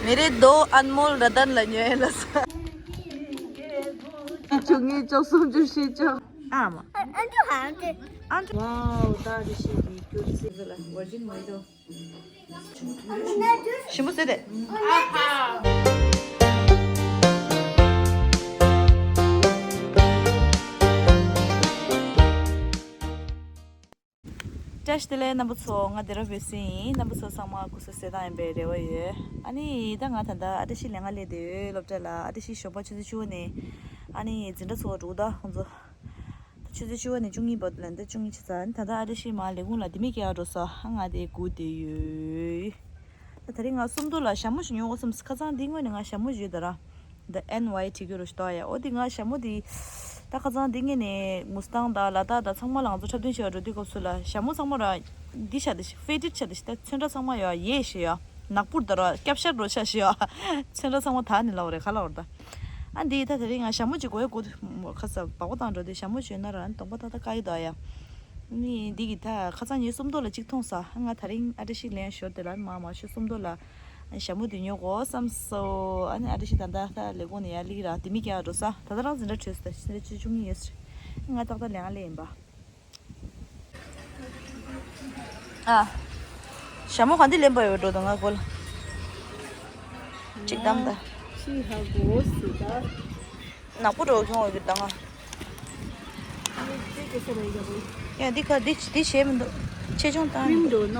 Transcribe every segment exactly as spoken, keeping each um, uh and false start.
मेरे दो अनमोल रतन ལ་ཉོས་ལ་ས། བཅུ་གཉིས་བཅུ་གསུམ་བཅུ་བཞི་བཅུ། ཨ་མ། ཨ་འདྲ་ཧ་འདྲ། ཨ་འདྲ། ཝའོ། ད་འདི་ཤི་འདི་ཀྱུ་སི་ལ་ཝར་ཇིན་མོ་ཇི་ཏོ། ཞིམ་པོ་ཟེར་ཏེ། བཀྲ་ཤིས་བདེ་ལེགས་རྣམ་པ་ཚོ། ང་བདེ་རབ་བོད་སྲིད་ཡིན། རྣམ་པ་ཚོ་ཚང་མ་སྐུ་གཟུགས་གསལ་ཐང་ཡིན་པའི་རེ་བ་ཡོད། ཨ་ནི་ད་ང་ད་ལྟ་ཨ་བཀྲ་ཤིས་ལེན་ག་སླེབས་བསྡད་ཡོད། སློབ་གྲྭ་ལ། ཨ་བཀྲ་ཤིས་ཞོགས་པ་ཆུ་ཚོད་བཅུ་པ་ནས་ཨ་ནི་འཛིན་གྲྭ་ཚོགས་འགྲོ་གི། ད་ཁོང་ཚོ་ཆུ་ཚོད་བཅུ་པ་ནས་བཅུ་གཉིས་བར་དུ་ལ་འདི་བཅུ་གཉིས་ཆ་ཚང་། ད་ལྟ་ཨ་བཀྲ་ཤིས་མར་ལས་ཁུངས་ལ་ལྡེ་མིག་སྐྱེལ་འགྲོ་ས། ཨ་ང་དེ་སྒུག་བསྡད་ཡོད། ད་དེ་རིང་ང་སུམ་མདོ་ལ་ཞྭ་མོ་ཞིག་ཉོ་དགོས་བསམ། ཁ་སང་འདི་སྔོན་ནས་ང་ཞྭ་མོ་ཞིག་ཡོད་ད་ར། The N Y བྲིས་རྒྱུ་རུ་ཞིག་འདུག་ཡ། འོ་དེ་ང་ཞྭ་མོ་དེ་ད་ཁ་སང་འདི་སྔོན་ནས་མུ་སི་ཏང་དང་ལ་དྭགས་དང་ཚང་མ་ལ་ང་ཚོ་འཁྲབ་སྟོན་བྱེད་པར་འགྲོ་དུས་སྐབས་སུ་ལ་ཞྭ་མོ་ཚང་མ་ར་འདི་ཆགས་བསྡད་ཤག་ཕེ་ཌེཌ་ཆགས་བསྡད་ཤག་ད་ཚོན་ཁྲ་ཚང་མ་ཡོད་ཡས་ཤིག་ཡོད། ནག་པོ་ད་ར་སྐྱབས་ཤར་འགྲོ་ཆགས་ཤིག་ཡོད། ཚོན་ཁྲ་ཚང་མ་དག་ནས་ལབ་པ་རེད། ག་ལབ་པ་རེད་ད། ཨ་འདི་ད་དེ་རིང་ང་ཞྭ་མོ་ཅིག་དགོས་ཡ་དགོས། ཁ་སང་སྦག་སྦག་བཏང་འགྲོ་དུས་ཞྭ་མོ་ཅིག་ཡོད་ན་ར་གདོང་པ་ཏག་ཏག་དཀར་གི་འདུག་ཡ། ནི་འདི་གི་ད་ཁ་སང་ཉིན་སུམ་མདོ་ལ་གཅིག་མཐོང་ས། ང་ད་རིང་ཨ་བཀྲ་ཤིས་ལེན་ཞོར་དེ་ལ་མ་མ་ཤོད་སུམ་མདོ་ལ་ཞྭ་མོ་དེ་ཉོ་དགོས་བསམ་སོང་། ཨ་ནི་ཨ་བཀྲ་ཤིས་ད་ལྟ་ད་ལས་ཁུངས་ནས་ཡར་སླེབས་ར། ལྡེ་མིག་སྐྱེལ་འགྲོ་ས། ད་ལྟ་རང་འཛིན་གྲྭ་གྲོལ་སོང་། ད་ཕྱི་ཟླ་བཅུ་གཉིས་ཡོད་ས་རེད། ང་ཏག་ཏག་ལེན་ག་སླེབས་ཡིན་པ། ཨ། ཞྭ་མོ་ག་འདི་ལེན་པ་ཡོད་འགྲོ་ད་ང་གོ་ལ། གཅིག་བདམས་ད། ཅི་ཧ་གོ་སི་ད། ནག་པོ་འགྲོ་ཁྱོང་འོས་ཀྱི་ད་ང་། ཡ་འདི་ཁ་འདི་འདི་བྱས་མི་འདུག་ཆེ་ཆུང་བཏང་མི་འདུག་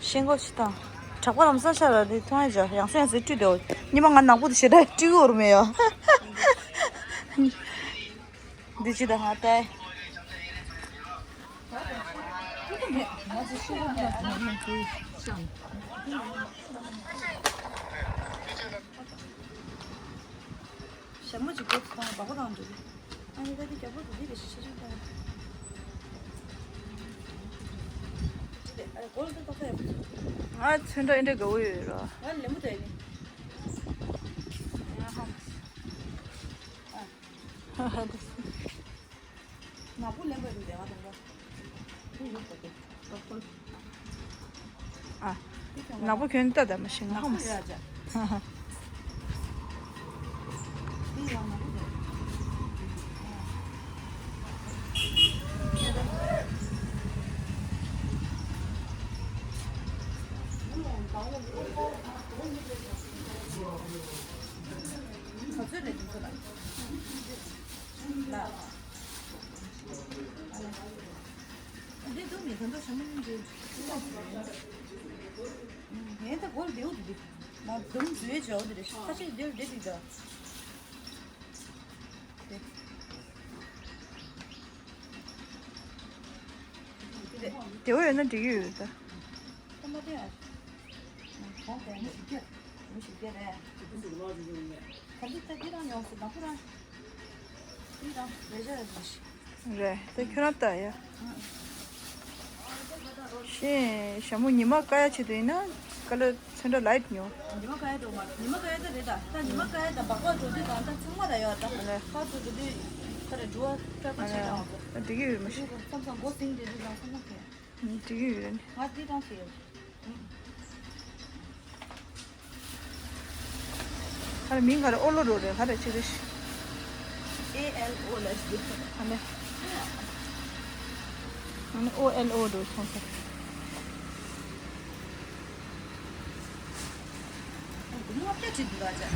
ཤེལ་སྒོ་ཞིག་དང་། གྲགས་པ་ལམ་སང་ཤར་ལ་འདི་མཐོང་ཡ་ཅག་ཡང་སེ་ཡང་སེ་བཀྲུས་དེ། ཉི་མ་ང་ནག་པོ་དེ་ཞེ་དྲག་བཀྲུས་ཡོད་རུ་མེད་ཡ། འདི་ཅི་ད་ང་ལྟ། ཞྭ་མོ་ཅིག་སྒོ་ཚང་སྦག་སྦག་དང་འགྲོ་གི། ཨ་ནི་ད་འདི་རྒྱ་པོ་འདི་འདི་རེ་ཞིག་ཆེ་ཆུང་བཏང་། འདི་རེད། ཨ་རེ་གོ་ལ་འདི་ཏོག་ཙམ་ཡག་པོ། ང་ཚོན་ཁྲ་ཨེ་འདྲ་དགའ་བོ་ཡོད་ར། ང་ལེན་པོ་དེ་ནི། ཨ་ཧ། ཨ། ནག་པོ་ལེན་པ་རེད་དེ་ང་དང་པོ། ཨ། ནག་པོ་གྱོན་ལྟ་ད་མ་ཤེས་ང་ཧ་མ་སི། ག་ཚོད་རེད་དེ་ཚོ་ལ། ལ། འདི་འདུག་མི་གང་འདུག་ཞྭ་མོ་གཉིས་འདི། ངས་ད་སྒོར་བདེ་བོ་འདུག་འདི། མ་འདུམ་འཛུལ་བྱའོ་འདི་རེད། ཁ་ཤས་འདིར་བདེ་འདུག་ད། བདེ་བོ་ཡོད་ན་འགྲིག་གི་ཡོད་ད། ད་མ་བདེ་ཨ། གོང་བདེ་མི་ཞིག་སྐྱོད། མི་ཞིག་སྐྱོད་རེད། ག་འདི་ད་འདི་རང་ཡོང་སྲིད་ན་ཁོ་རང་། འདི་རང་རེ་ཞག་རེ་ཞིག་རེད་དེ་ཁྱོད་རང་ལྟ་ཡ། ཤེས། ཞྭ་མོ་ཉི་མ་དཀར་ཡ་ཆེད་དུ་ཡིན་ན་ཀ་ལར་ཚོན་ཁྲ་ལའིཊ་ཉོ། ཉི་མ་དཀར་ཡ་འགྲོ་མ། ཉི་མ་དཀར་ཡ་ད་རེད་ད། ད་ཉི་མ་དཀར་ཡ་ད་སྦག་སྦག་འགྲོ་དུས་དང་ད་ཚང་མ་ད་ཡོད་ད། ཨ་ལས། ཕར་ཚུར་འགྲོ་དུས་ད་རེད་འགྲོ་བ་སྤྲད་པ་ཨ་ཆེ་ལས། ད་འགྲིག་གི་ཡོད་མ་ཤེས། མཚམས་མཚམས་སྒོ་ཟིང་འདྲེ་དུས་དང་ཚང་མ་ཁེ། འགྲིག་གི་ཡོད་རེད། ང་འདི་དང་ཁེ། ཁ་རེ་མིང་ག་རེ་ཨོ་ལོ་རོ་རེད། ག་རེ་ཆི་རེ་ཤི། A L O ལ་ཞིག་ཨ་ནེ། ཨ་ནེ་ཨོ་ཨེལ་ཨོ་རོ་སོང་ས། ལྔ་བརྒྱ་བྲིས་འདུག་ད་ཅག་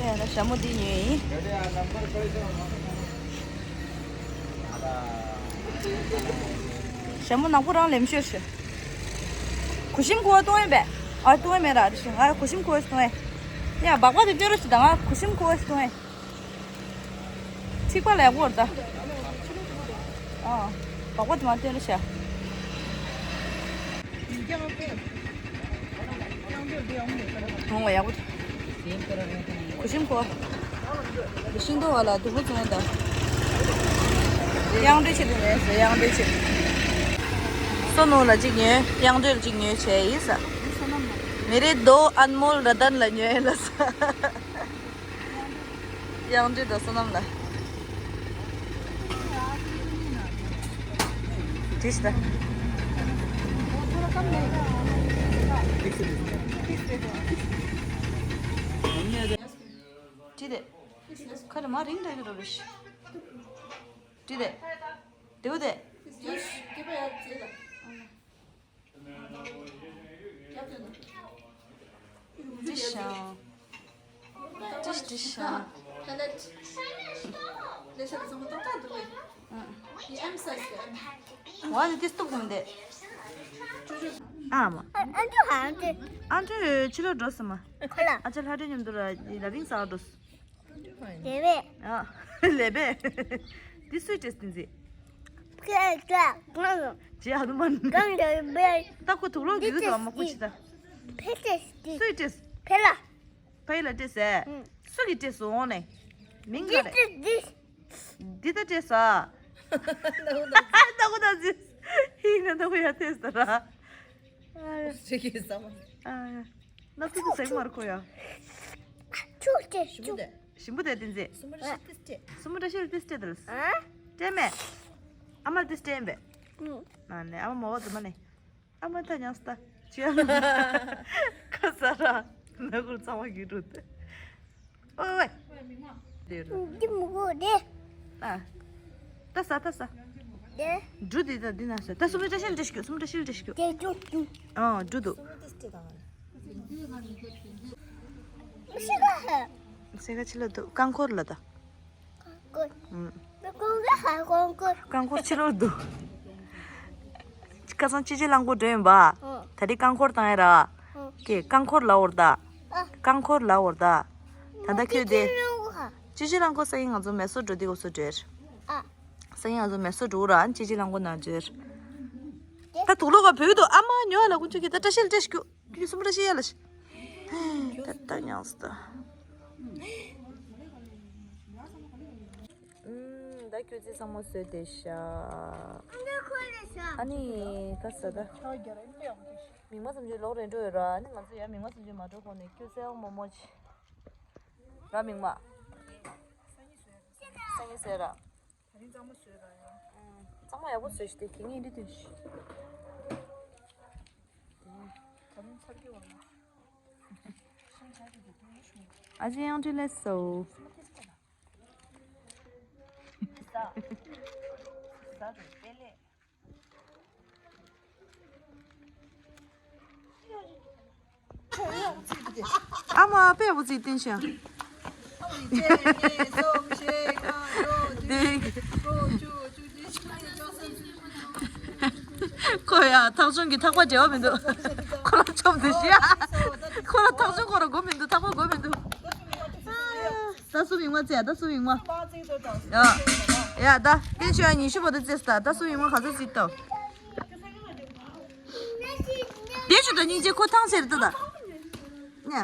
དེ་ལ་ཞྭ་མོ་འདི་ཉོས་ཡིན། ཞྭ་མོ་ནག་པོ་རང་ལེམ་ཤོར་ཤི། གུ་ཤིམ་ཁུ་བ་གཏོང་ཡིན་པས། ཨ་གཏོང་ཡིན་མེད་ར་དེ་ཤི། ང་གུ་ཤིམ་ཁུ་བ་ཞིག་གཏོང་ཡིན། ཡ་སྦག་སྦག་དེ་སྟོན་རོགས་ཞིག་དང་། ང་གུ་ཤིམ་ཁུ་བ་ཞིག་གཏོང་ཡིན། ཚིག་པ་ལ་ཡག་པོ་རེད་ད། ཨ། སྦག་སྦག་དེ་མ་སྟོན་རེ་བྱ། ཧོང་བ་ཡག་པོ་འདུག་གུ་ཤིམ་ཁོ། ཤིང་ཏོག་བ་ལ་དུམ་བུ་ཚོང་ཡང་དང་། དབྱངས་སྒྲོལ་ཆེད་དུ་ནས་སོ་དབྱངས་སྒྲོལ་ཆེད། སོ་ནུ་ལ་གཅིག་ཉོས། དབྱངས་སྒྲོལ་གཅིག་ཉོས་བྱས་ཡིན་ས། མེ་རེ་དོ་ཨན་མོལ་ར་དན་ལ་ཉོས་ལ་ས། དབྱངས་སྒྲོལ་དང་བསོད་ནམས་ལ། དྲིས་ད། དྲིས་དེ། ཁ་ལ་མ་རིང་འདྲ་གི་རོ་རེ་ཤི། དྲིས་དེ། དེའུ་དེ། ཏིཤ་ཏིཤ་ཏིཤ། ཝ་ནི་ཏིས་ཏུག་གུམ་དེ། ཨ་མ། ཨ་འདྲ་ཧ་འདྲ། ཨ་འདྲ་ཕྱི་ལོགས་འགྲོ་སི་མ། ཁོ་ལ། ཨ་ཅག་ལྷ་འདྲེ་མཉམ་དུ་ར་ལ་བིང་ས་འགྲོ་སི། ལེ་བེ། ཨ། ལེ་བེ། འདི་སུའི་ཏིས་ཏིན་ཟི། ཀ་ཀ་ཀ། ཇེ་ཧ་ནུ་མན། ཀ་ཀ་བེ། ད་ཁོ་དུག་ལོག་གི་གི་དུ་ཨ་མ་ཁོ་ཅི་ད། ཕེ་ཏིས་ཏིས། སུའི་ཏིས། ཕེ་ལ། ཕེ་ལ་ཏིས་ཨེ། ཧུམ། སུ་གི་ཏིས་འོང་ནས། མིང་ག་རེ། ཏིས་ཏིས། འདི་ད་ཏིས་ཨ། ད་ཁོ་ད་ཟི། ཧི་ན་ད་ཁོ་ཡ་ཏིས་ད་ར། ཨ་ཡ། ཅི་གི་ས་མ། ཨ་ཡ། ན་ཏུ་ཏུ་སེག་མར་ཁོ་ཡ། ཆུ་ཏིས་ཆུ། ཞིམ་པོ་དེ་ཏིན་ཟི། སུ་མུ་ར་ཤི་ཏིས་ཏེ། སུ་མུ་ར་ཤི་ཏིས་ཏེ་དལ། ཨ། ཏེ་མེ། ཨ་མ་ཏིས་ཏེ་ཨིན་པེ། ཨུ། ན་ནེ་ཨ་མ་མོ་བ་དུ་མ་ནེ། ཨ་མ་ད་ཉང་སྟ། ཅི་ཡ། ཁ་ས་ར། ན་གུར་ཚང་མ་གི་རུ་ཏེ། ཨོ་ཝེ། དེ་རུ། འདི་མུ་གུ་དེ། ཨ། ད་ས་ད་ས། དེ། འབྲུ་དེ་ད་འདི་ན་ས། ད་སུ་མུ་ར་ཤི་ཏིས་ཤུ། སུ་མུ་ར་ཤི་ཏིས་ཤུ། དེ་འབྲུ་འབྲུ། ཨ་འབྲུ་དུ། སུ་མུ་ཏིས་ཏེ་དང་། སེ་ག་ཧ། སེ་ག་ཕྱི་ལ་འདུག་རྐང་འཁོར་ལ་ད། རྐང་འཁོར། ཨུམ། རྐང་འཁོར་ཧ་རྐང་འཁོར། རྐང་འཁོར་ཕྱི་ལོགས་འདུག་ཁ་སང་ཅི་ཅི་རླངས་འཁོར་འགྲོ་ཡིན་པ། ཨོ། ད་རེས་རྐང་འཁོར་བཏང་ཡ་ར། ཨོ། ཀྱེ་རྐང་འཁོར་ལ་འོར་ད། ཨ། རྐང་འཁོར་ལ་འོར་ད། ད་ད་ཁྱོད་དེ། ཅི་ཅི་རླངས་འཁོར་ཧ། ཅི་ཅི་རླངས་འཁོར་སང་ཉིན་ང་ཚོ་མེ་སོར་འགྲོ་དུས་སྐབས་སུ་འགྲོ་ཡ། ཨ། སང་ཉིན་ང་ཚོ་མེ་སོར་འགྲོ་ར་ཅི་ཅི་རླངས་འཁོར་ནང་འགྲོ་ཡ། ད་དུག་ལོག་ག་བོད་དུ་ཨ་མ་ཉོ་ལ་ཀུན་ཅི་གི་ད་བཀྲ་ཤིས་བཀྲ་ཤིས་ཀྱུ། ཁྱོད་སུམ་ར་ཤི་ཡ་ལ་ཤི། ད་ད་ཉང་སྟ། ཨུམ། ད་ཁྱོད་ཚེ་ཚང་མ་བཟོས་བསྡད་ཤག་ཨ་ནི་ད་ས་ད། མིག་མ་བསམ་ཆུ་ལོག་རེ་འགྲོ་ཡོད་ར། ཨ་ནི་ང་ཚོ་ཡ་མིག་མ་བསམ་ཆུ་མ་འགྲོ་གོང་ནས་ཁྱོད་ཚེ་ཨོ་མོ་མོ་ཆི། ར་མིག་མ། སང་ཉིན་ཟེར་ར། ད་རིང་གཙང་མ་བཟོས་ར་ཡང་། ཨུམ། གཙང་མ་ཡག་པོ་བཟོས་ཤིག་དེ་ཁྱེད་ངས་འདི་དུས་ཤིག་ད་རུང་ཚར་གི་བ་ལ། ཨ་ཅེ་ཡང་ཁྲི་ལས་སོ། ཟ། ཟ་དུ་དཔེ་ལས། ཨ་མ་དཔེ་བུ་ཚིག་བསྟན་ཤག་ཁོ་ཡ་ཐག་ཆུང་གི་ཐག་པ་འབྲེལ་བ་མི་འདུག་ཁོ་ལ་ཆོབ་འདུག་ཤི་ཡ། ཁོ་ལ་ཐག་ཆུང་ཁོ་ལ་དགོས་མི་འདུག་ཐག་པ་དགོས་མི་འདུག་ད་སུ་མིང་མ་བཙལ་ད་སུ་མིང་མ། ཡ། ཡ་ད་བསྟན་ཤག་ཉི་ཤུ་བ་ད་བཙལ་ད་ད་སུ་མིང་མ་ག་ཚོད་བཙལ་ད། དེ་ཆུ་དང་སྙིང་རྗེ་ཁོ་ཐང་ཆད་ད་ད། ཉ།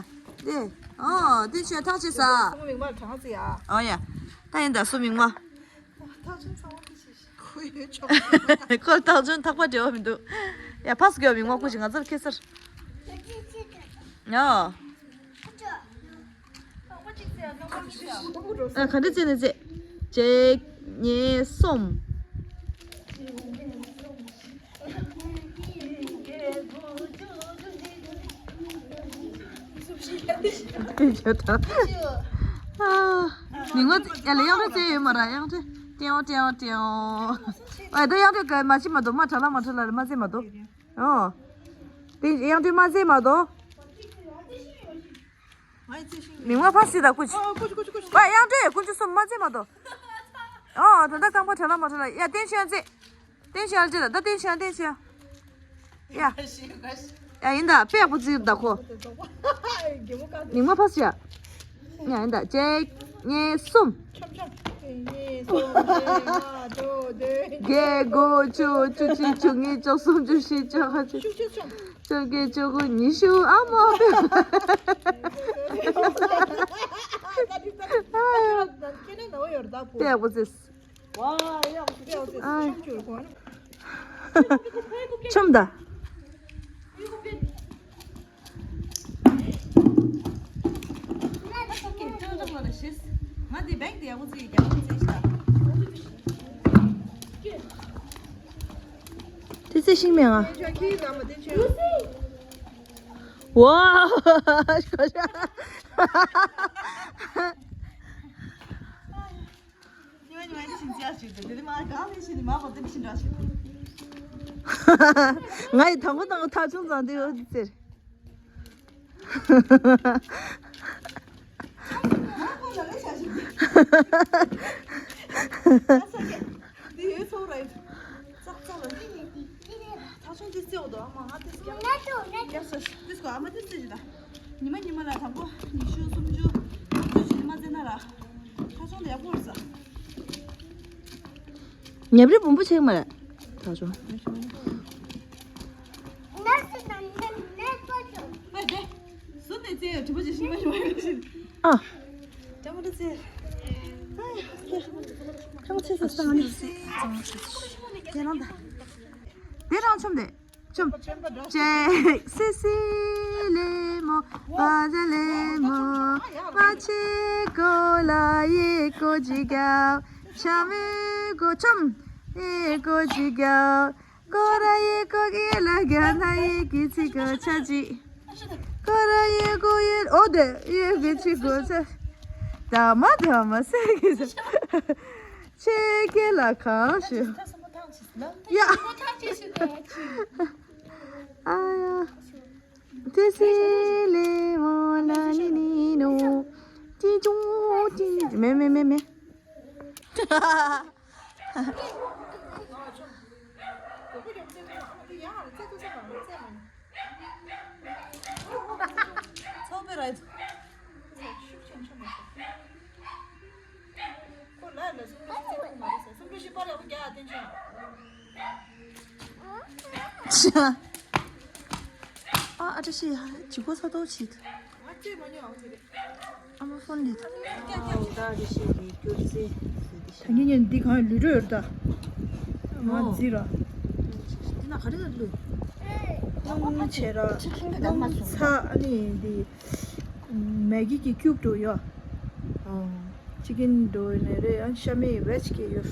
དེ། ཨོ་དེ་ཆུ་ཐང་ཆད་ས། སོ་མིང་མ་གྲངས་ཟེར་ཡ། ཨོ་ཡ། ད་ཡིན་ད་སོ་མིང་མ། ཐང་ཆད་ཚང་མ་དེ་ཆུ་ཁོ་ཡོད་ཆོག་ཁོ་ཐང་ཆུང་ཐག་པ་འབྲེལ་བ་མི་འདུག་ཡ་ཕ་སི་གོ་མིང་མ་ཁོ་ཞིག་ང་ཚོར་ཁེ་སར། ཡ། ཨ་ག་འདྲ་བཙལ་ནས་བཙལ། གཅིག་གཉིས་གསུམ། དེ་བྱས་ད། ཨ། མིང་མ་ཡ་ལ་གཡང་འདྲ་བཙལ་ཡོད་མ་ར་གཡང་འདྲ། ཏེའོ་ཏེའོ་ཏེའོ། ཨ་ད་གཡང་འདྲ་ག་མ་ཅི་མ་དོ་མ་དྲ་ལ་མ་དྲ་ལ་མ་བཙལ་མ་དོ། ཨོ། དེ་གཡང་འདྲ་མ་བཙལ་མ་དོ། མིང་མ་ཕ་སི་ད་ཀུ་ཅི། ཨ་ཀུ་ཅི་ཀུ་ཅི་ཀུ་ཅི། ཨ་གཡང་འདྲ་ཀུ་ཅི་སོ་མ་བཙལ་མ་དོ། ཨོ་ད་ད་རྐང་པ་དྲ་ལ་མ་དྲ་ལ་ཡ་བསྟན་ཤག་ཡ་བཙལ། བསྟན་ཤག་ཡ་བཙལ་ད་ད་བསྟན་ཤག་ཡ་བསྟན་ཤག་ཡ། ཡ་ཡིན་ད་དཔེ་ཡག་པོ་བཙལ་ད་ཁོ། མིང་མ་ཕ་སི་ཡ། ཡ་ཡིན་ད་གཅིག་གཉིས་གསུམ། བརྒྱད་དགུ་བཅུ་བཅུ་གཅིག་བཅུ་གཉིས་བཅུ་གསུམ་བཅུ་བཞི་བཅུ་ལྔ་བཅུ། བཅོ་བརྒྱད་བཅུ་དགུ་ཉི་ཤུ། ཨ་མ། དཔེ་ཡག་པོ་བརྩིས། ཨ། ཆོམ་ད། དེ་ཚེ་ཤིང་མེད་ང་། ཝའོ། ཉི་མ་ཉི་མ་འདི་བཞིན་བྱས་ཞིག་འདུག་དེ་ནི་མ་གང་ལས་ཤིག་ནི་མ་བོ་དེ་བཞིན་འདྲ་ཞིག་ང་ཡི་དང་པོ་དང་པོ་ཐག་ཆུང་ཙང་དེ་ཡོད་ཟེར། འདི་ཡོད་ཚོགས་རེད། ཙག་ཙག་ལ་འདི་ནི། ཐག་ཆུང་འདི་རྩེའོ་དོ་ཨ་མ་ང་དེ་སྐྱབས་ཡག་ས་ཤི་དེ་སྐོ་ཨ་མ་དེ་རྩེ་ཞིག་ད། ཉི་མ་ཉི་མ་ལ་དང་པོ་ཉི་ཤུ་སུམ་ཅུ་ལྔ་བཅུ་ཞིག་མ་རྩེ་ན་ར། ཐག་ཆུང་དེ་ཡག་པོ་རེད་ས། ཉབ་རི་བུམ་པོ་ཆེ་མ་རེད། ཐག་ཆུང་། ཨ་དེ། ཟུར་ནས་རྩེ་ཡོད་དྲི་མ་ཅིག་ཤི་མ་ཤི་མ་ཤི། ཨ། ཁྱེད་རང་ཆོམ་དེ། ཆོམ། ཅེ། སི་སི་ལེ་མོ། བ་ཟ་ལེ་མོ། བ་ཆེ་གོ་ལ་ཡེ་གོ་ཅི་གའོ། ཆ་མེ་གོ་ཆོམ། ཡེ་གོ་ཅི་གའོ། ཀོ་ར་ཡེ་ཀོ་ཀེ་ལ་ག་ན་ཡེ་ཀི་ཚི་ཀོ་ཆ་ཅི། ཀོ་ར་ཡེ་ཀོ་ཡེ་ཨོ་དེ་ཡེ་ཀི་ཚི་ཀོ་ཆ། ད་མ་ད་མ་སེ་ཀི་ཆ། ཆེ་ཀེ་ལ་གང་ཞུ། ཡ། ཨ་ཡ། ཏི་སི་ལེ་མོ་ན་ནི་ནི་ནོ། ཅི་ཅུང་ཅི། མེ་མེ་མེ་མེ། ཚོགས་པའི་ར། ཁོ་ལ་ལ་སུམ་ཅུ་ཅི་ཚེ་ཐུང་མ་རེད་ཟེར། སུམ་ཅུ་བཞི་པར་ཡག་པོ་རྒྱག་ཨ་བསྟན་ཆོས། ཨ་ཨ་བཀྲ་ཤིས་ཡ་ཇི་གོ་ས་ཏོག་ཆིག་ང་ལྟོས་མ་མྱོང་ཨ་ཁུ་རེད། ཨ་མ་ཕོན་ལི། ཨ་ད་རེ་ཞིག་གི་སྐྱོར་རྩེ་ཟེར་དེ་ཤ། ད་ངས་ཉན་འདི་གང་ལུས་འགྲོ་ཡོད་ད། ང་རྫི་ར། འདི་ན་ག་རེ་ལ་ལུས། སྣུམ་བྱེ་ར། སྣུམ་ཚ་ཨ་ནི་འདི། མེ་གི་གི་ཀྱུབ་འགྲོ་ཡོད། ཅི་ཀིན་འགྲོ་ནས་རེད། ཨ་ཤ་མེད་བེ་ཇི་གི་ཡོད།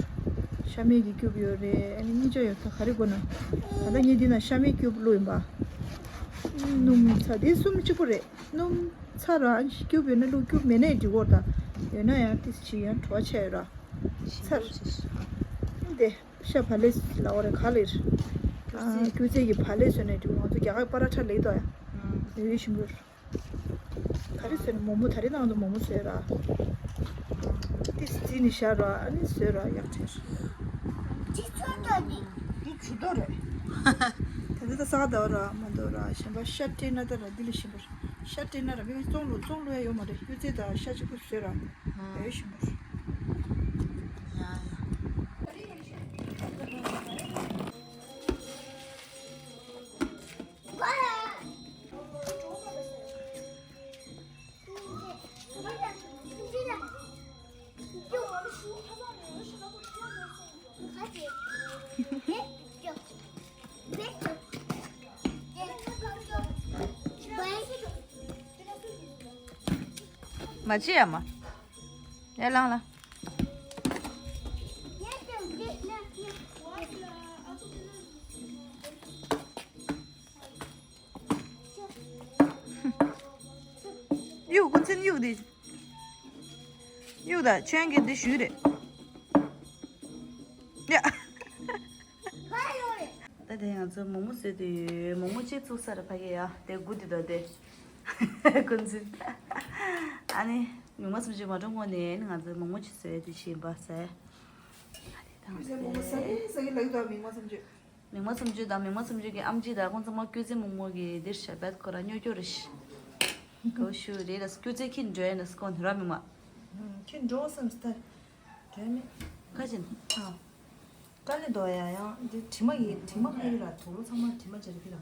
ཤ་མེད་གི་ཀྱུབ་ཡོད་རེད། ཨ་ནི་གཉིས་ཆ་ཡོད་ད་ག་རེ་དགོས་ན། ད་ལྟ་ངས་འདི་ན་ཤ་མེད་ཀྱུབ་བླུགས་ཡིན་པ། སྣུམ་ཚ་དེ་གསུམ་གཅིག་པོ་རེད། སྣུམ་ཚ་ར་ཨ་ནི་ཀྱུབ་ཡོད་ན་བླུགས། ཀྱུབ་མེད་ན་འགྲིག་གོ་ད། ཡོད་ན་ཡང་ཏིས་ཅི་ཡང་བྲོ་བ་ཆེ་ཡོད་ར། ཚ་ར། དེ་ཤ་བག་ལེབ་ལ་འོ་རེད་ག་ལེར། ཨ་སྐྱུར་རྩི་གི་བག་ལེབ་བཟོས་ནས་འགྲིག་ང་ཚོ་རྒྱ་གར་པ་ར་ཁྲ་ལེགས་དོ་ཡ། ཡོད་ཡོད་ཞིམ་པོ། ག་རེ་བཟོས་ནས་མོག་མོག་ད་རེས་ནང་དུ་མོག་མོག་བཟོས་ར། ཏིས་རྩི་ནི་ཤ་ར་ཨ་ནི་བཟོས་ར་ཡག་ཁྲེར། འདི་ཇུ་ཏོ་རེད། ད་ལྟ་ས་ག་ཟླ་བ་ར་མ་འདོ་ར་གཞན་པ་ཤ་སྤྲད་ན་ད་ར་འདི་ལས་ཞིམ་པོ་ར། ཤ་སྤྲད་ན་ར་མི་བཙོང་ལོ་བཙོང་ལོ་ཡ་ཡོད་མ་རེད། སྐྱུར་རྩི་དང་ཤ་གཅིག་པུ་བཟོས་ར་ཡོད་ཞིམ་པོ་ར། ཡ་ཡ། མ་བྱེད་ཡ་མ། ཡ་ལང་ལ། གཡུག་ཀུན་མཁྱེན་གཡུག་དེ། གཡུག་ད་ཁྱོད་ཀྱི་འདི་ཞུས་རེད། ཡ། ད་དེ་ང་ཚོ་མོག་མོག་བཟོས་དུས་མོག་མོག་གཅིག་བཙུགས་ས་རེད་ཕ་གི་ཡ་དེ་དགུ་དེ་དོ་དེ། ཀུན་མཁྱེན། ཨ་ནི་མིག་དམར་སུམ་ཅུ་མ་འགྲོ་སྔོན་ནས་ང་ཚོ་མོག་མོག་གཅིག་བཟོས་དུས་ཕྱིན་པ་ཟེར། ཨ་དེ་དང་ཟེར། མིག་དམར་སུམ་ཅུ་དང་མིག་དམར་སུམ་ཅུ་གི་ཨམ་ཆི་དང་ཁོང་ཚང་མ་སྐྱུར་རྩི་མོག་མོག་གི་འདིར་ཞལ་པད་ཁོ་ར་སྨྱོ་སྐྱོ་རེ་ཤི། གོ་ཤུ་རེ་ལ་སྐྱུར་རྩི་ཁྱི་འགྲོ་ཡ་ན་སྐོ་ནི་ར་མི་མ། ཁྱི་འགྲོ་བསམ་སྟེ། འགྲོ་མེད། ཁ་ཅན། ཨ། དཀའ་ལས་འདུག་ཡ་ཡང་འདི་དྲི་མ་ཡི་དྲི་མ་ཁ་ཡི་ལ་དུག་ལོ་ཚང་མ་དྲི་མ་སྦྱར་གི་ལ།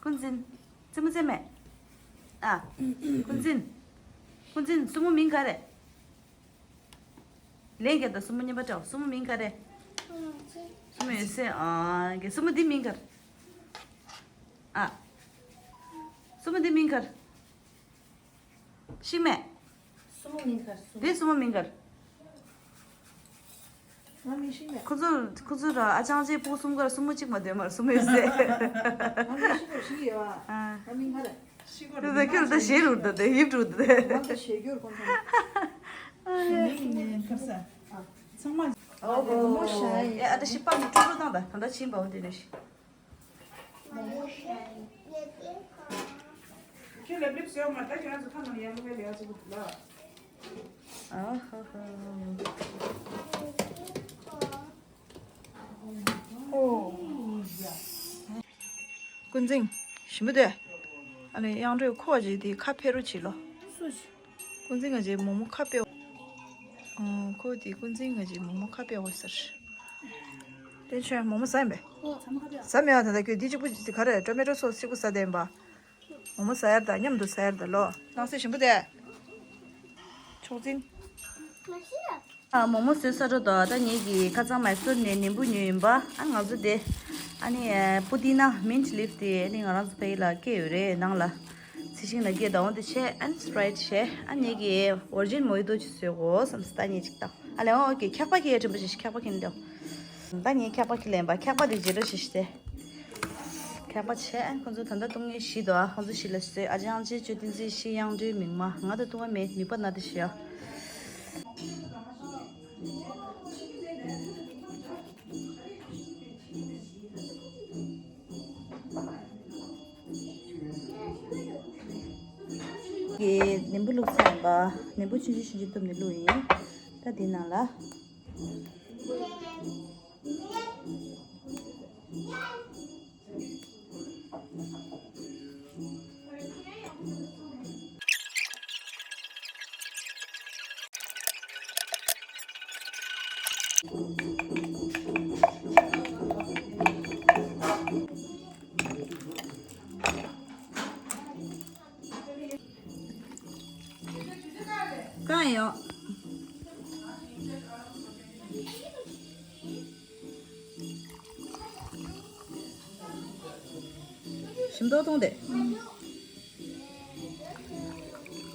ཀུན་འཛིན། རྩེད་མོ་རྩེ་མེད། ཨ། ཀུན་འཛིན། ཀུན་འཛིན་སྲུ་མོ་མིང་ག་རེ། ལན་རྒྱབ་དང་། སྲུ་མོ་རྔན་པ་སྤྲད། སྲུ་མོ་མིང་ག་རེ། སྲུ་མོ་ཡོད་སེ། ཨ། གི་སྲུ་མོ་འདི་མིང་ག་རེ། ཨ། སྲུ་མོ་འདི་མིང་ག་རེ། ཤེས་མེད། སྲུ་མོ་མིང་ག་རེ། སྲུ་མོ། དེ་སྲུ་མོ་མིང་ག་རེ། ང་མི་ཤེས་མེད། ཁོ་ཚོ། ཁོ་ཚོ་ར་ཨ་ཅང་ཅེ་སྤུ་གསུམ་ཀར་སྲུ་མོ་གཅིག་མ་འདོན་མར་སྲུ་མོ་ཡོད་སེ། ང་མི་ཤེས་མེད་ཤེས་ཡོད་ཨ། ཨ། ང་མིང་ག་རེ། ཤེས་གོ་རེད། ད་ཁྱོད་ད་ཞེ་རུ་ད་དེ་ཡིབ་རུ་ད་དེ། ང་ད་ཞེ་རྒྱུར་ཁོང་ཚོ། ཨ། ནས་ནས་ཁར་ས། ཚང་མ། ཨོ་ཧོ། མོ་མོ་ཤ་ཡི། ཨེ། ཨ་ད་ཤི་པ་མི་ཀྲུག་ཀྲུག་བཏང་ད། ད་ད་ཕྱིན་པའོ་དེ་ནས་ཤི། མོ་མོ་ཤ་ཡི། ཁྱོད་ལེབ་ལེབ་ཟེར་བ་མ་ད་ཁྱོད་རང་ཚོ་ཁ་ནང་ཡར་ལུག་ལ་ཡར་ཚུགས་ལ། ཨ་ཧ་ཧ། ཨོ། ཀུན་འཛིན། ཞིམ་པོ་དེ། ཨ་ནི་གཡང་འགྲོས་ཁོ་བ་ཅིག་དེ་ཁ་ཕེ་རུ་བྱེད་ལོ། སུ་ཞིག་ཀུན་འཛིན་ང་ཅིག་མོག་མོག་ཁ་ཕེ། ཨོ། ཁོ་དེ་ཀུན་འཛིན་ང་ཅིག་མོག་མོག་ཁ་ཕེ་བ་ཟེར། དེ་ཁྱོད་མོག་མོག་ཟ་ཡིན་པས། ཟ་མེད་ཨ། ད་ལྟ་ཁྱོད་དེ་གཅིག་པུ་དེ་ག་རེ། ཊོ་མེ་ཊོ་སོ་སི་གཅིག་པུ་ཟ་བསྡད་ཡིན་པ། མོག་མོག་ཟ་ཡར་ད། མཉམ་དུ་ཟ་ཡར་ད་ལོ། སྣང་གསལ་ཞིམ་པོ་དེ། ཕྱོགས་འཛིན། ཨ། མོག་མོག་བཟོས་ཚར་འགྲོ་དོ། ད་ངེད་ཀྱིས་ཁ་སང་མའི་སོར་ནས་ནིམ་བུ་ཉོས་ཡིན་པ། ཨ། ང་ཚོ་དེ། ཨ་ནི་པུ་ཏི་ན། མིན་ཊི་ལིབ་དེ་ཨ་ནི་ང་རང་ཚོ་ཕ་གི་ལ་སྐྱེས་ཡོད་རེད། ནང་ལ་ཚི་ཤིང་ལ་སྐྱེས། ད་འོ་དེ་བྱས། ཨ་ནི་སི་པ་རའིཊ་བྱས། ཨ། ངེད་ཀྱིས་ཝར་ཇིན་མོ་ཧི་ཏོ་ཅིག་བཟོས་གོ་བསམ་སྟ་ཉེ་ཅིག་དང་། ཨ་ལས། ཨོ་ཀེ། འཁྱག་པ་ཁྱེད་ཡ་དྲན་པ་བྱེད་ཤིག་འཁྱག་པ་ཁྱེད་ནི་དེའོ། ད་ངས་འཁྱག་པ་ཁྱེད་ལེན་པ། འཁྱག་པ་དེ་རྗེས་འགྲོ་བྱེད་ཤིག་སྟེ། འཁྱག་པ་བྱས། ཨ། ཁོང་ཚོ་ད་ལྟ་བཏུང་མཁན་བཞི་འདུག་ཨ། ཁོང་ཚོ་བཞི་ལ་བཟོས། ཨ་ཅང་ཅེ། ཅོ་ཏིན་ཙི། ཤི། གཡང་འགྲོས། མིག་དམར། ང་ད་བཏུང་བ་མེད། མིད་པ་ན་དེ་བྱེད་ཡ། གི་ནིམ་བུ་བླུགས་ཚར་ཡིན་པ། ནིམ་བུ་ཆུང་ཆུང་ཆུང་ཆུང་གཏུབ་ནས་བླུགས་ཡིན། ད་འདི་ནང་ལ། གང་ཡོད། ཞིམ་ཏོག་ཏོག་དེ།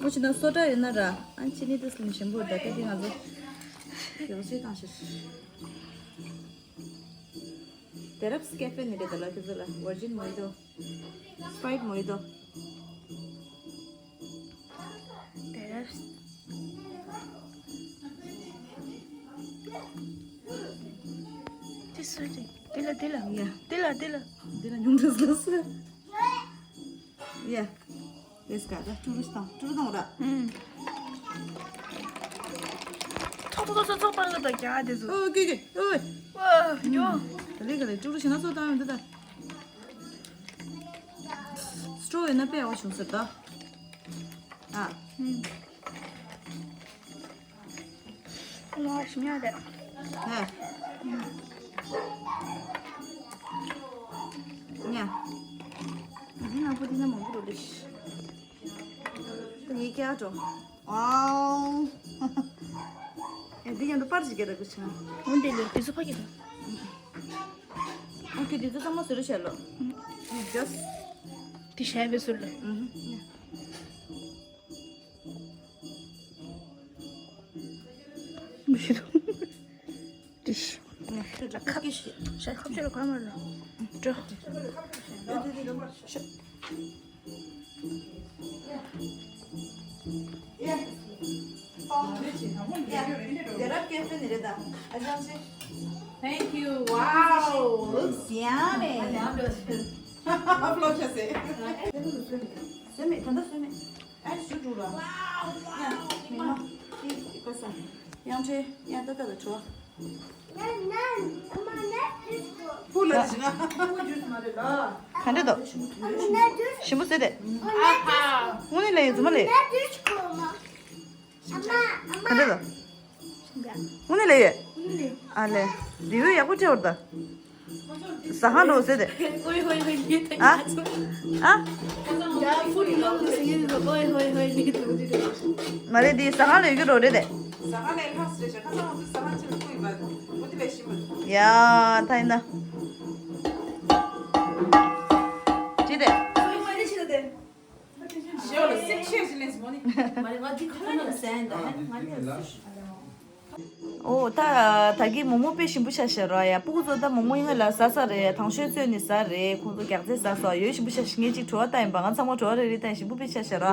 མོ་ཆེ་ན་སོ་ཊ་ཡོད་ན་ར། ཨ། ཅི་ནི་དུ་སླིམ་ཞིམ་པོ་ད་ལྟ་དེ་ང་ཚོ་ཡོང་ཤེས་བཏང་ཤེས། དེ་རབས་ཀེ་ཧྥེ་ནི་རེད་ད་ལ། ཁྱོད་ཚོ་ལ་ཝར་ཇིན་མོ་ཧི་ཏོ། སི་པ་རའིཊ་མོ་ཧི་ཏོ། དེ་རབས། དེ་སུ་རེད། དེ་ལ་དེ་ལ། ཡ། དེ་ལ་དེ་ལ། དེ་ལ་ཉུང་དུ་སླེབས་སོང་། ཡ། དེས་ཀ་ད་ཀྲུ་རུ་བཏང་། ཀྲུ་རུ་བཏང་ར། ཨུམ། ཐོག་ཐོག་ཐོག་ཐོག་པར་ལ་ད་རྒྱ་དེ་ཚོ། ཨོ་ཀེ་ཀེ། ཨོ། ཝ་ཡོ། ག་ལེ་ག་ལེ། ཀྲུ་རུ་ཞེ་ན་ཚོ་བཏང་ཡོང་འདི་ད། སི་ཊོ་ཡོད་ན་དཔེ་ཡག་པོ་བྱུང་ཟེར་ད། ཨ། ཨུམ། ལོ་ཞིམ་ཡ་རེད། ཧེ། ཉ། འདི་ནང་པོ་འདི་ན་མང་པོ་འགྲོ་རེད། ད་ངས་ཀྱག་འགྲོ། ཝའོ། ཨེ་འདི་ཡང་དུ་པར་ཞིག་རྒྱག་ར་དགོས་ཆ། འོན་ཏེ་ལོ་དེ་ཚོ་ཕ་གི་དང་། ཨོ་ཁེ། འདི་ཚོ་ཚང་མ་བཟོ་རེ་བྱས་ལོ། ཇོས། དེ་བྱས་པའི་ཟུར་ལ། ཨུ་ཧུ། མི་ཤེས་དོ། ཏིཤ། ཁ་ཁ་ཤ་ཁ་ཤ་ལ་ག་མ་ལ། འགྲོ། Thank you. Wow, looks yummy. སོན་མེད། ད་ལྟ་སོན་མེད། ཨ་ཞུ་འགྲོ་ར། ཡ། མི་མ། ཏི་ཏི་ཀོ་ས། ཡང་ཁྲེ། ཡང་ཏ་ཏ་ལ་འགྲོ། ཕུ་ལ་ཞིག་ན། ག་འདྲ་འདུག་ཞིམ་པོ་ཟེར་ཏེ། དངོས་གནས་ལ་ཡོད་རྫུན་མ་ལས། ག་འདྲ་འདུག་དངོས་གནས་ལ་ཡོད། ཨ་ལས། འདི་བོ་ཡག་པོ་སྤྲད་བར་ད། ཟ་ཁང་འགྲོ་ཟེར་ཏེ། ཨོའི་ཧོའི་ཧོའི་ལི་ཏི་ཨ། ཨ། ཡ་ཧྥུ་ནི་ལོ་ལི་ཟེར་ཡིན་ལོ། ཨོའི་ཧོའི་ཧོའི་ལི་ཏི་ལོ་ལི་ཏི། མ་རེད་དེ་ཟ་ཁང་ལ་ཡོད་ཀྱི་རོ་རེད་དེ། ཟ་ཁང་ལ་ལྷག་ཟེར་ཤག་ཁ་སང་ང་ཚོ་ཟ་ཁང་ཕྱིར་ཁུག་ཡིན་པ་འོ་དེ་ལས་ཤིན་པ། ཡ་ད་ཡིན་ན། ཅི་རེད། ཨོའི་ཧོའི་ལི་ཏི་ལོ་ལི་ཏི། ཞོ་ལ་སེམས་ཤེས་ཞིག་ལེན་སོང་ནི། མ་རེད་ང་འདི་ཁོ་ན་ལ་ཟན་ད་ཧན་ང་ནི་ཨོ་ད་ད་གི་མོག་མོག་དཔེ་ཞིམ་པོ་ཆགས་ཤག་ར་ཡ། སྤུ་གུ་ཚོ་ད་མོག་མོག་ཡིན་ང་ལ་ཟ་ས་རེད། དང་ཤོས་ཚོས་ནི་ཟ་རེད། ཁོང་ཚོ་རྒྱགས་ཚད་ཟ་སོགས་ཡོད་ཞིམ་པོ་ཆགས་ཤག་ངས་ཅིག་བྲོ་བ་ལྟ་ཡིན་པ། ང་ཚང་མ་བྲོ་བ་རེ་རེ་ལྟ་ཡིན། ཞིམ་པོ་དཔེ་ཆགས་ཤག་ར།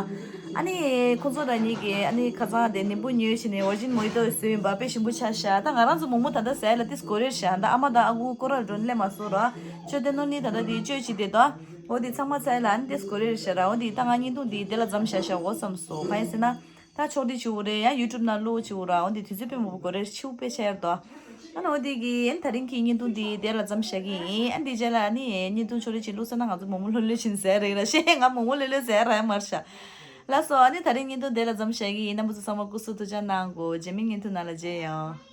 ཨ་ནི་ཁོང་ཚོ་ར་གཉིས་ཀྱིས་ཨ་ནི་ཁ་སང་དེ་ནིམ་བུ་ཉོས་བྱས་ནས་ཝར་ཇིན་མོ་ཧི་ཏོ་བཟོས་ཡིན་པ། དཔེ་ཞིམ་པོ་ཆགས་ཤག་ད་ང་རང་ཚོ་མོག་མོག་ད་ལྟ་ཟ་ཡ་ལ་ཏིས་གོ་རེ་ཤག་ད་ཨ་མ་དང་ཨ་ཁུ་སྐོར་ར་འགྲོ་ནི་ལས་མ་སོང་ར། ཆོས་དེ་ནོ་ནི་ད་ལྟ་དེ་བཅོས་བྱས་དེ་དོ། འོ་དེ་ཚང་མ་ཚ་ཡ་ལ་ཨ་ནི་ཏེས་གོ་རེ་ཤ་ར། འོ་དེ་ད་ང་བརྙན་ཐུང་འདི་དེ་ལ་མཚམས་བཞག་བཞག་འོ་བསམ་སོང་། གང་ཡིན་ཟེར་ན། ད་ཕྱོགས་སྒྲིག་བྱེད་དགོས་རེད་ཡ། ཡུ་ཊུབ་ནང་བླུག་བྱེད་དགོས་ར། འོ་དེ་དུས་ཚོད་དཔེ་མང་པོ་གོ་རེ་ཤིའུ་དཔེ་ཆ་ཡར་དོ། ཨ་ནི་འོ་དེ་གི་ཨ་ནི་ད་རིང་གི་བརྙན་ཐུང་འདི་དེ་ལ་མཚམས་བཞག་གི་ཡིན། ཨ་ནི་དེ་རྗེས་ལ་ཨ་ནི་བརྙན་ཐུང་ཕྱོགས་སྒྲིག་ཅིག་བླུག་ས་ན་ང་ཚོ་མོག་མོག་ལྷོད་ལྷོད་བྱེད་ཟེར་རེད་ར། ཤེས་ང་མོག་མོག་ལྷོད་ལྷོད་ཟེར་ར་མར་ཤ། ལགས་སོ། ཨ་ནི་ད་རིང་བརྙན་ཐུང་དེ་ལ་མཚམས་བཞག་གི་ཡིན། རྣམ་པ་ཚོ་ཚང་མ་སྐུ་གཟུགས་ཐུགས་ཅག་གནང་གོ། རྗེས་མའི་བརྙན་ཐུང་ནང་ལ་མཇལ་ཡོང་།